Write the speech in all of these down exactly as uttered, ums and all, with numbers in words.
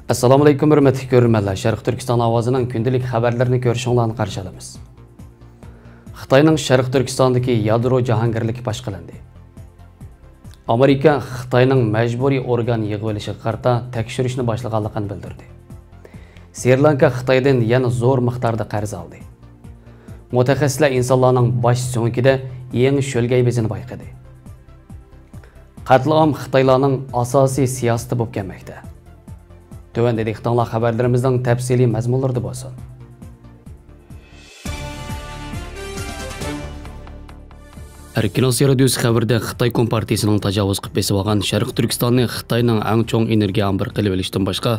ئەسسالامۇئەلەيكۇم، ھۆرمەتلىك كۆرۈرمەنلەر. شەرقىي تۈركىستان ئاۋازىنىڭ كۈندىلىك خەۋەرلىرىنى كۆرۈشۈڭلارنى قارشى ئالىمىز. خىتاينىڭ شەرقىي تۈركىستاندىكى يادرو جاھانگىرلىكى پاش قىلىندى. ئامېرىكا خىتاينىڭ مەجبۇرىي ئورگان يىغىۋېلىشىغا قارىتا تەكشۈرۈشنى باشلىغانلىقىنى بىلدۈردى. سرى لانكا خىتايدىن يەنە زور مىقداردا قەرز ئالدى. مۇتەخەسسىسلەر ئىنسانلارنىڭ باش سۆڭىكىدە يېڭى شۆلگەي بېزىنى بايقىدى. قەتلىئام خىتايلارنىڭ ئاساسىي سىياسىتى بولۇپ كەلمەكتە. تۆۋەندە دىققىتىڭلار خەۋەرلىرىمىزنىڭ تەپسىلىي مەزمۇنلىرىدا بولسۇن. ئەركىن ئاسىيا رادىيوسى خەۋىرىدە خىتاي كومپارتىيىسىنىڭ تاجاۋۇز قىلىپ بېسىۋالغان شەرقىي تۈركىستاننى خىتاينىڭ ئەڭ چوڭ ئېنېرگىيە ئامبىرى قىلىۋېلىشتىن باشقا،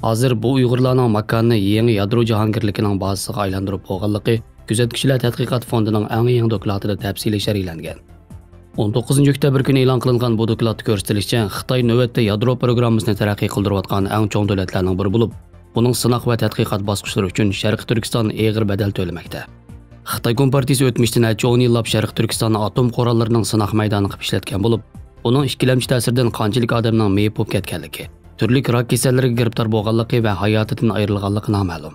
ھازىر بۇ ئۇيغۇرلارنىڭ ماكانىنى يېڭى يادرو جاھانگىرلىكىنىڭ بازىسىغا ئايلاندۇرۇپ بولغانلىقى كۆزەتكۈچىلەر تەتقىقات فوندىنىڭ ئەڭ يېڭى دوكلاتىدا تەپسىلىي شەرھلەنگەن. ئون توققۇزىنچى ئۆكتەبىر كۈنى ئېلان قىلىنغان بۇ دوكلاتتا كۆرسىتىلىشىچە، خىتاي نۆۋەتتە يادرو پروگراممىسىنى تەرەققىي قىلدۇرۇۋاتقان ئەڭ چوڭ دۆلەتلەرنىڭ بىرى بولۇپ، ئۇنىڭ سىناق ۋە تەتقىقات باسقۇچلىرى ئۈچۈن شەرقىي تۈركىستان ئېغىر بەدەل تۆلىمەكتە. خىتاي كومپارتىيىسى ئۆتمۈشتە نەچچە ئون يىللاپ شەرقىي تۈركىستاننى ئاتوم قوراللىرىنىڭ سىناق مەيدانى قىلىپ ئىشلەتكەن بولۇپ، ئۇنىڭ ئىككىلەمچى تەسىرىدىن قانچىلىك ئادەمنىڭ مېيىپ بولۇپ كەتكەنلىكى، تۈرلۈك راك كېسەللىرىگە گىرىپتار بولغانلىقى ۋە ھاياتىدىن ئايرىلغانلىقى نامەلۇم.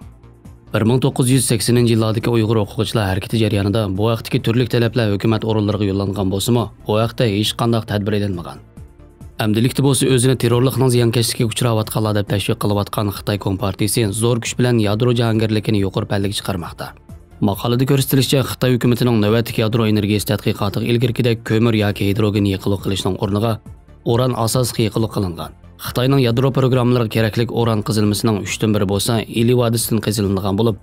بىر مىڭ توققۇز يۈز سەكسىنىنچى يىللاردىكى ئۇيغۇر ئوقۇغۇچىلار ھەرىكىتى جەريانىدا بۇ ھەقتىكى تۈرلۈك تەلەپلەر ھۆكۈمەت ئورۇنلىرىغا يوللانغان بولسىمۇ، بۇ ھەقتە ھېچقانداق تەدبىر ئېلىنمىغان. ئەمدىلىكتە بولسا ئۆزىنى تېررورلۇقنىڭ زىيانكەشلىكىگە ئۇچراۋاتقانلار دەپ تەشۋىق قىلىۋاتقان خىتاي كومپارتىيىسى زور كۈچ بىلەن يادرو جاھانگىرلىكىنى يۇقىرى پەللىگە چىقارماقتا. ماقالىدە كۆرسىتىلىشىچە، خىتاي ھۆكۈمىتىنىڭ نۆۋەتتىكى يادرو ئېنېرگىيىسى تەتقىقاتىغا ئىلگىرىكىدەك كۆمۈر ياكى ھىدروگېن يېقىلغۇ قىلىشنىڭ ئورنىغا ئۇران ئاساسلىق يېقىلغۇ قىلىنغان. خىتاينىڭ يادرو پروگراممىلىرىغا كېرەكلىك ئۇران قېزىلمىسىنىڭ ئۈچتىن بىرى بولسا ئىلى ۋادىسىدىن قېزىلىنىدىغان بولۇپ،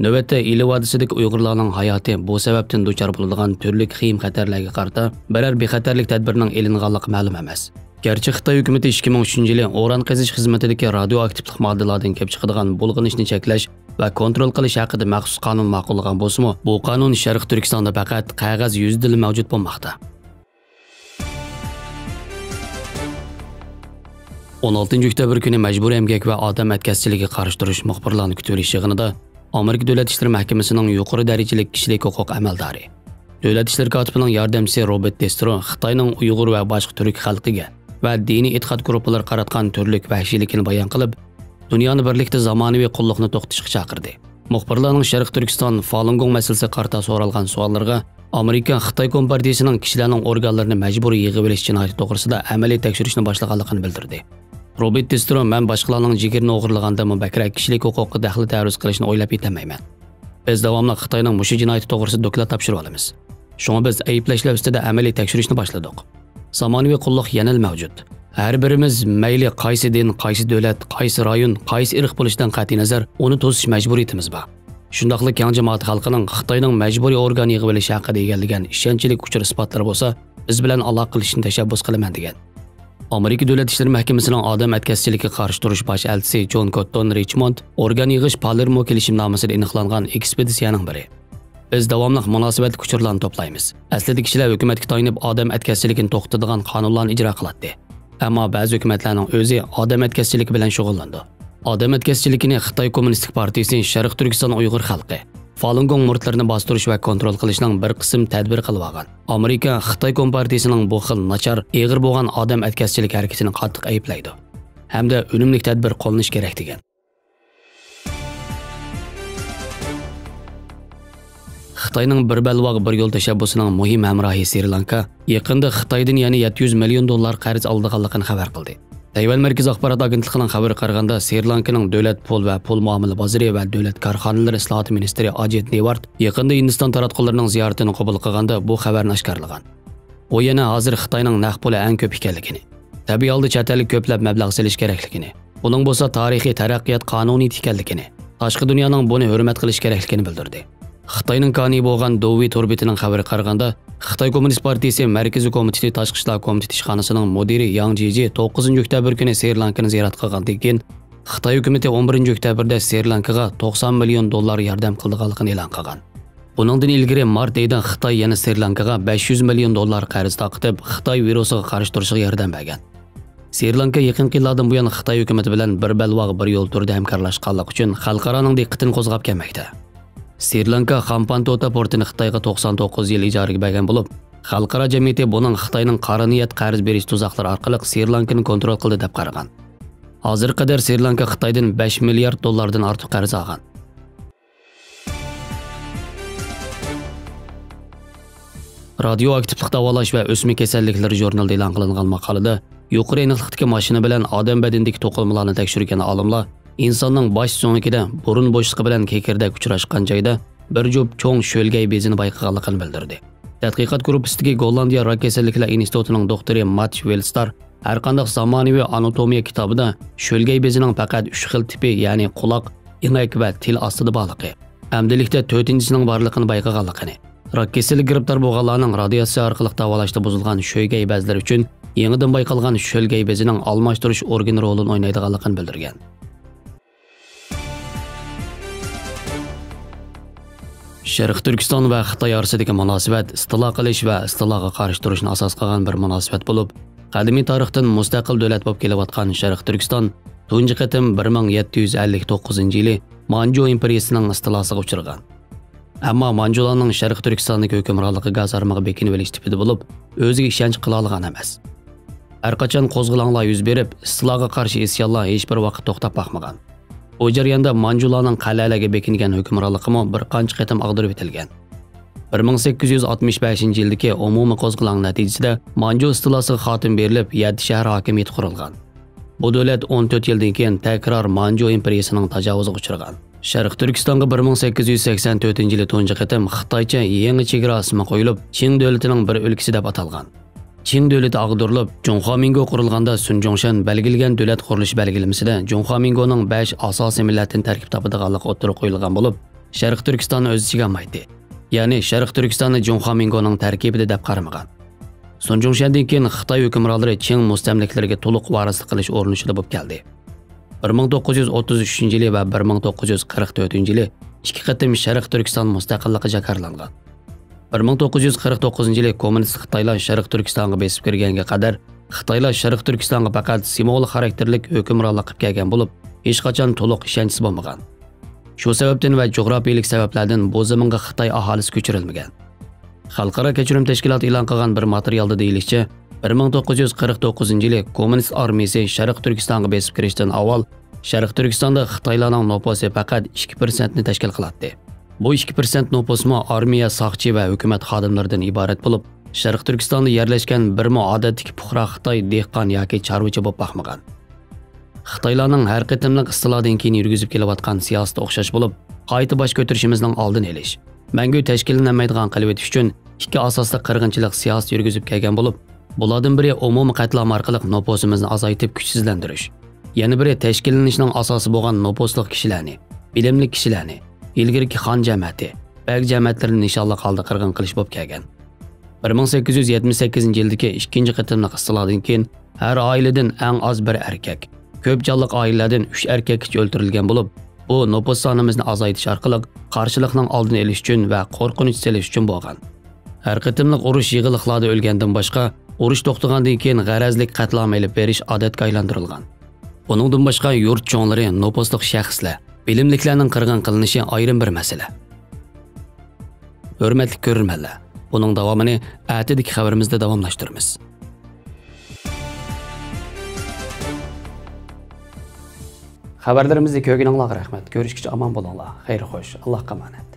نۆۋەتتە ئىلى ۋادىسىدىكى ئۇيغۇرلارنىڭ ھاياتى بۇ سەۋەبتىن دۇچار بولىدىغان تۈرلۈك خېيىم خەتەرلەرگە قارىتا بىرەر بىخەتەرلىك تەدبىرىنىڭ ئېلىنغانلىقى مەلۇم ئەمەس. گەرچە خىتاي ھۆكۈمىتى ئىككى مىڭ ئۈچىنچى يىلى ئۇران قېزىش خىزمىتىدىكى رادىيو ئاكتىپلىق ماددىلاردىن كېلىپ چىقىدىغان بۇلغىنىشنى چەكلەش ۋە كونترول قىلىش ھەققىدە مەخسۇس قانۇن ماقۇللىغان بولسىمۇ، بۇ قانۇن شەرقىي تۈركىستاندا پەقەت قەغەز يۈزىدىلا مەۋجۇت بولماقتا. ئون ئالتىنچى ئۆكتەبىر كۈنى مەجبۇرىي ئەمگەك ۋە ئادەم ئەتكەسچىلىكىگە قارشى تۇرۇش مۇخبىرلارنى كۈتۈۋېلىش يىغىنىدا ئامېرىكا دۆلەت ئىشلىرى مەھكىمىسىنىڭ يۇقىرى دەرىجىلىك كىشىلىك ھوقۇق ئەمەلدارى، دۆلەت ئىشلىرى كاتىپىنىڭ ياردەمچىسى روبېرت دېسترو خىتاينىڭ ئۇيغۇر ۋە باشقا تۈرك خەلقىگە ۋە دىنىي ئېتىقاد گۇرۇپپىلىرىغا قاراتقان تۈرلۈك ۋەھشىيلىكىنى بايان قىلىپ، دۇنيانى بىرلىكتە زامانىۋى قۇللۇقنى توختىتىشقا چاقىردى. مۇخبىرلارنىڭ شەرقىي تۈركىستان، فالۇنگوڭ مەسىلىسىگە قارىتا سورالغان سوئاللىرىغا ئامېرىكا خىتاي كومپارتىيىسىنىڭ كىشىلەرنىڭ ئورگانلىرىنى مەجبۇرىي يىغىۋېلىش جىنايىتى توغرىسىدا ئەمەلىي تەكشۈرۈشنى باشلىغانلىقىنى بىلدۈردى. روبېرت دېسترو، مەن باشقىلارنىڭ جىگىرىنى ئوغرىلىغاندىنمۇ بەكرەك كىشىلىك ھوقۇققا دەخلى تەرۇز قىلىشنى ئويلاپ يېتەلمەيمەن. بىز داۋاملىق خىتاينىڭ مۇشۇ جىنايىتى توغرىسىدا دوكلات تاپشۇرۇۋالىمىز. شۇڭا بىز ئەيىبلەشلەر ئۈستىدە ئەمەلىي تەكشۈرۈشنى باشلىدۇق. زامانىۋى قۇللۇق يەنىلا مەۋجۇت. ھەر بىرىمىز مەيلى قايسى دىن، قايسى دۆلەت، قايسى رايون، قايسى ئىرق بولۇشىدىن قەتئىينەزەر، ئۇنى توسۇش مەجبۇرىيىتىمىز بار. شۇنداقلا كەڭ جامائەت خەلقىنىڭ خىتاينىڭ مەجبۇرىي ئورگان يىغىۋېلىشى ھەققىدە ئىگىلىگەن ئىشەنچلىك ئۇچۇر ئىسپاتلىرى بولسا، بىز بىلەن ئالاقە قىلىشنى تەشەببۇس قىلىمەن، دېگەن. ئامېرىكا دۆلەت ئىشلىرى مەھكىمىسىنىڭ ئادەم ئەتكەسچىلىكىگە قارشى تۇرۇش باش ئەلچىسى جون كوتتون رىچموند ئورگان يىغىش پالېرمو كېلىشىمنامىسىدا ئېنىقلانغان ئېكسپېدىتسىيەنىڭ بىرى. بىز داۋاملىق مۇناسىۋەتلىك ئۇچۇرلارنى توپلايمىز. ئەسلىدە كىشىلەر ھۆكۈمەتكە تايىنىپ ئادەم ئەتكەسچىلىكىنى توختىتىدىغان قانۇنلارنى ئىجرا قىلاتتى. ئەمما بەزى ھۆكۈمەتلەرنىڭ ئۆزى ئادەم ئەتكەسچىلىكى بىلەن شۇغۇللىنىدۇ. ئادەم ئەتكەسچىلىكىنى خىتاي كوممۇنىستىك پارتىيىسى شەرقىي تۈركىستان ئۇيغۇر خەلقى، فالۇنگوڭ مۇرىتلىرىنى باستۇرۇش ۋە كونترول قىلىشنىڭ بىر قىسىم تەدبىرى قىلىۋالغان. ئامېرىكا خىتاي كومپارتىيىسىنىڭ بۇ خىل ناچار، ئېغىر بولغان ئادەم ئەتكەسچىلىك ھەرىكىتىنى قاتتىق ئەيىبلەيدۇ ھەمدە ئۈنۈملۈك تەدبىر قوللىنىش كېرەك، دېگەن. خىتاينىڭ بىر بەلباغ، بىر يول تەشەببۇسىنىڭ مۇھىم ھەمراھى سرى لانكا يېقىندا خىتايدىن يەنە يەتتە يۈز مىليون دوللار قەرز ئالىدىغانلىقىنى خەۋەر قىلدى. تەيۋەن مەركىزىي ئاخبارات ئاگېنتلىقىنىڭ خەۋىرىگە قارىغاندا، سرى لانكىنىڭ دۆلەت پۇل ۋە پۇل مۇئامىلە بازىرى ۋە دۆلەت كارخانىلىرى ئىسلاھاتى مىنىستىرى ئاجىت نېۋارت يېقىندا ھىندىستان تاراتقۇلىرىنىڭ زىيارىتىنى قوبۇل قىلغاندا بۇ خەۋەرنى ئاشكارىلىغان. ئۇ يەنە ھازىر خىتاينىڭ نەق پۇلى ئەڭ كۆپ ئىكەنلىكىنى، تەبىئىي ھالدا چەت ئەلگە كۆپلەپ مەبلەغ سېلىش كېرەكلىكىنى، بۇنىڭ بولسا تارىخىي تەرەققىيات قانۇنىيىتى ئىكەنلىكىنى، تاشقى دۇنيانىڭ بۇنى ھۆرمەت قىلىش كېرەكلىكىنى بىلدۈردى. خىتاينىڭ كانى بولغان دوۋېي تور بېتىنىڭ خەۋىرىگە قارىغاندا، خىتاي كوممۇنىست پارتىيىسى مەركىزىي كومىتېتى تاشقى ئىشلار كومىتېتى ئىشخانىسىنىڭ مۇدىرى ياڭ جىجى توققۇزىنچى ئۆكتەبىر كۈنى سرى لانكىنى زىيارەت قىلغاندىن كېيىن، خىتاي ھۆكۈمىتى ئون بىرىنچى ئۆكتەبىردە سرى لانكىغا توقسان مىليون دوللار ياردەم قىلىدىغانلىقىنى ئېلان قىلغان. بۇنىڭدىن ئىلگىرى مارت ئېيىدا خىتاي يەنە سرى لانكىغا بەش يۈز مىليون دوللار قەرز تارقىتىپ، خىتاي ۋىرۇسىغا قارشى تۇرۇشىغا ياردەم بەرگەن. سرى لانكا يېقىنقى يىللاردىن بۇيان خىتاي ھۆكۈمىتى بىلەن بىر بەلباغ، بىر يول تۈرىدە ھەمكارلاشقانلىقى ئۈچۈن خەلقئارانىڭ دىققىتىنى قوزغاپ كەلمەكتە. سرى لانكا خامپانتوتا پورتىنى خىتايغا توقسان توققۇز يىل ئىجارىگە بەرگەن بولۇپ، خەلقئارا جەمئىيىتى بۇنىڭ خىتاينىڭ قارا نىيەت قەرز بېرىش تۇزاقلىرى ئارقىلىق سرى لانكىنى كونترول قىلدى دەپ قارىغان. ھازىرغا قەدەر سرى لانكا خىتايدىن بەش مىليارد دوللاردىن ئارتۇق قەرز ئالغان. رادىيو ئاكتىپلىق داۋالاش ۋە ئۆسمە كېسەللىكلىرى ژۇرنىلىدا ئېلان قىلىنغان ماقالىدە، يۇقىرى ئېنىقلىقتىكى ماشىنا بىلەن ئادەم بەدىنىدىكى توقۇلمىلارنى تەكشۈرگەن ئالىملار ئىنساننىڭ باش سۆڭىكىدە بۇرۇن بوشلۇقى بىلەن كېكىردەك ئۇچراشقان جايدا بىر جۈپ چوڭ شۆلگەي بېزىنى بايقىغانلىقىنى بىلدۈردى. تەتقىقات گۇرۇپپىسىدىكى گوللاندىيە راك كېسەللىكلەر ئىنستىتۇتىنىڭ دوختۇرى ماتش ۋىلستار ھەرقانداق زامانىۋى ئاناتومىيە كىتابىدا شۆلگەي بېزىنىڭ پەقەت ئۈچ خىل تىپى، يەنى قۇلاق، ئېڭەك ۋە تىل ئاستىدا بارلىقى، ئەمدىلىكتە تۆتىنچىسىنىڭ بارلىقىنى بايقىغانلىقىنى، راك كېسىلىگە گىرىپتار بولغانلارنىڭ رادىياتسىيە ئارقىلىق داۋالاشتا بۇزۇلغان شۆلگەي بەزلىرى ئۈچۈن يېڭىدىن بايقالغان شۆلگەي بېزىنىڭ ئالماشتۇرۇش ئورگىنى رولىنى ئوينايدىغانلىقىنى بىلدۈرگەن. شەرقىي تۈركىستان ۋە خىتاي ئارىسىدىكى مۇناسىۋەت ئىستىلا قىلىش ۋە ئىستىلاغا قارشى تۇرۇشنى ئاساس قىلغان بىر مۇناسىۋەت بولۇپ، قەدىمىي تارىختىن مۇستەقىل دۆلەت بولۇپ كېلىۋاتقان شەرقىي تۈركىستان تۇنجى قېتىم بىر مىڭ يەتتە يۈز ئەللىك توققۇزىنچى يىلى مانجۇ ئىمپېرىيىسىنىڭ ئىستىلاسىغا ئۇچرىغان. ئەمما مانجۇلارنىڭ شەرقىي تۈركىستاندىكى ھۆكۈمرانلىقى گاز تارمىقى بېكىنىۋېلىش تىپىدا بولۇپ، ئۆزىگە ئىشەنچ قىلالىغان ئەمەس. ھەرقاچان قوزغىلاڭلار يۈز بېرىپ، ئىستىلاغا قارشى ئىسيانلار ھېچبىر ۋاقىت توختاپ باقمىغان. بۇ جەرياندا مانجۇلارنىڭ قەلئەلەرگە بېكىنگەن ھۆكۈمرانلىقىمۇ بىر قانچە قېتىم ئاغدۇرۇۋېتىلگەن. بىر مىڭ سەككىز يۈز ئاتمىش بەشىنچى يىلدىكى ئومۇمىي قوزغىلاڭ نەتىجىسىدە مانجۇ ئىستىلاسىغا خاتىمە بېرىلىپ، يەتتە شەھەر ھاكىمىيىتى قۇرۇلغان. بۇ دۆلەت ئون تۆت يىلدىن كېيىن تەكرار مانجۇ ئىمپېرىيىسىنىڭ تاجاۋۇزىغا ئۇچرىغان. شەرقىي تۈركىستانغا بىر مىڭ سەككىز يۈز سەكسەن تۆتىنچى يىلى تۇنجى قېتىم خىتايچە يېڭى چېگرا ئىسمى قويۇلۇپ، چىڭ دۆلىتىنىڭ بىر ئۆلكىسى دەپ ئاتالغان. چىڭ دۆلىتى ئاغدۇرۇلۇپ، جۇڭخۇا مىنگو قۇرۇلغاندا سۇن جۇڭشەن بەلگىلىگەن دۆلەت قۇرۇلۇش بەلگىلىمىسىدە جۇڭخۇا مىنگونىڭ بەش ئاساسىي مىللەتتىن تەركىب تاپىدىغانلىقى ئوتتۇرىغا قويۇلغان بولۇپ، شەرقىي تۈركىستاننى ئۆز ئىچىگە ئالمايتتى. يەنى شەرقىي تۈركىستاننى جۇڭخۇا مىنگونىڭ تەركىبىدە دەپ قارىمىغان. سۇن جۇڭشەندىن كېيىن خىتاي ھۆكۈمرانلىرى چىڭ مۇستەملىكىلىرىگە تولۇق ۋارىسلىق قىلىش ئۇرۇنۇشىدا بولۇپ كەلدى. بىر مىڭ توققۇز يۈز ئوتتۇز ئۈچىنچى يىلى ۋە بىر مىڭ توققۇز يۈز قىرىق تۆتىنچى يىلى ئىككى قېتىم شەرقىي تۈركىستان مۇستەقىللىقى جاكارلانغان. بىر مىڭ توققۇز يۈز قىرىق توققۇزىنچى يىلى كوممۇنىست خىتايلار شەرقىي تۈركىستانغا بېسىپ كىرگەنگە قەدەر خىتايلار شەرقىي تۈركىستانغا پەقەت سىمۋول خاراكتېرلىك ھۆكۈمرانلىق قىلىپ كەلگەن بولۇپ، ھېچقاچان تولۇق ئىشەنچىسى بولمىغان. شۇ سەۋەبتىن ۋە جۇغراپىيەلىك سەۋەبلەردىن بۇ زېمىنغا خىتاي ئاھالىسى كۆچۈرۈلمىگەن. خەلقئارا كەچۈرۈم تەشكىلاتى ئېلان قىلغان بىر ماتېرىيالدا دېيىلىشىچە، بىر مىڭ توققۇز يۈز قىرىق توققۇزىنچى يىلى كوممۇنىست ئارمىيىسى شەرقىي تۈركىستانغا بېسىپ كىرىشتىن ئاۋۋال شەرقىي تۈركىستاندا خىتايلارنىڭ نوپۇسى پەقەت ئىككى پىرسەنتنى تەشكىل قىلاتتى. بۇ ئىككى پىرسەنت نوپۇسمۇ ئارمىيە، ساقچى ۋە ھۆكۈمەت خادىملىرىدىن ئىبارەت بولۇپ، شەرقىي تۈركىستاندا يەرلەشكەن بىرمۇ ئادەتتىكى پۇقرا خىتاي دېھقان ياكى چارۋىچى بولۇپ باقمىغان. خىتايلارنىڭ ھەر قېتىملىق ئىستىلادىن كېيىن يۈرگۈزۈپ كېلىۋاتقان سىياسىتى ئوخشاش بولۇپ، قايتا باش كۆتۈرۈشىمىزنىڭ ئالدىنى ئېلىش، مەڭگۈ تەشكىللىنەلمەيدىغان قىلىۋېتىش ئۈچۈن ئىككى ئاساسلىق قىرغىنچىلىق سىياسىتى يۈرگۈزۈپ كەلگەن بولۇپ، بۇلاردىن بىرى ئومۇمىي قەتلىئام ئارقىلىق نوپۇسىمىزنى ئازايتىپ كۈچسىزلەندۈرۈش، يەنە بىرى تەشكىللىنىشنىڭ ئاساسى بولغان نوپۇسلۇق كىشىلەرنى، بىلىملىك كىشىلەرنى، ئىلگىرىكى خان جەمەتى، بەگ جەمەتلىرىنى نىشانلىق ھالدا قىرغىن قىلىش بولۇپ كەلگەن. بىر مىڭ سەككىز يۈز يەتمىش سەككىزىنچى يىلدىكى ئىككىنچى قېتىملىق ئىستىلادىن كېيىن، ھەر ئائىلىدىن ئەڭ ئاز بىر ئەركەك، كۆپ جانلىق ئائىلىلەردىن ئۈچ ئەركەككىچە ئۆلتۈرۈلگەن بولۇپ، بۇ نوپۇس سانىمىزنى ئازايتىش ئارقىلىق قارشىلىقنىڭ ئالدىنى ئېلىش ئۈچۈن ۋە قورقۇنچ سېلىش ئۈچۈن بولغان. ھەر قېتىملىق ئۇرۇش يىغىلىقلاردا ئۆلگەندىن باشقا، ئۇرۇش توختىغاندىن كېيىن غەرەزلىك قەتلىئام ئېلىپ بېرىش ئادەتكە ئايلاندۇرۇلغان. ئۇنىڭدىن باشقا، يۇرت چوڭلىرى، نوپۇسلۇق شەخسلەر، بىلىملىكلەرنىڭ قىرغىن قىلىنىشى ئايرىم بىر مەسىلە. ھۆرمەتلىك كۆرۈرمەنلەر، بۇنىڭ داۋامىنى ئەتىدىكى خەۋىرىمىزدە داۋاملاشتۇرىمىز. خەۋەرلىرىمىزنى كۆرگىنىڭلارغا رەھمەت. كۆرۈشكىچە ئامان بولۇڭلار. خەير خوش. ئاللاھقا ئامانەت.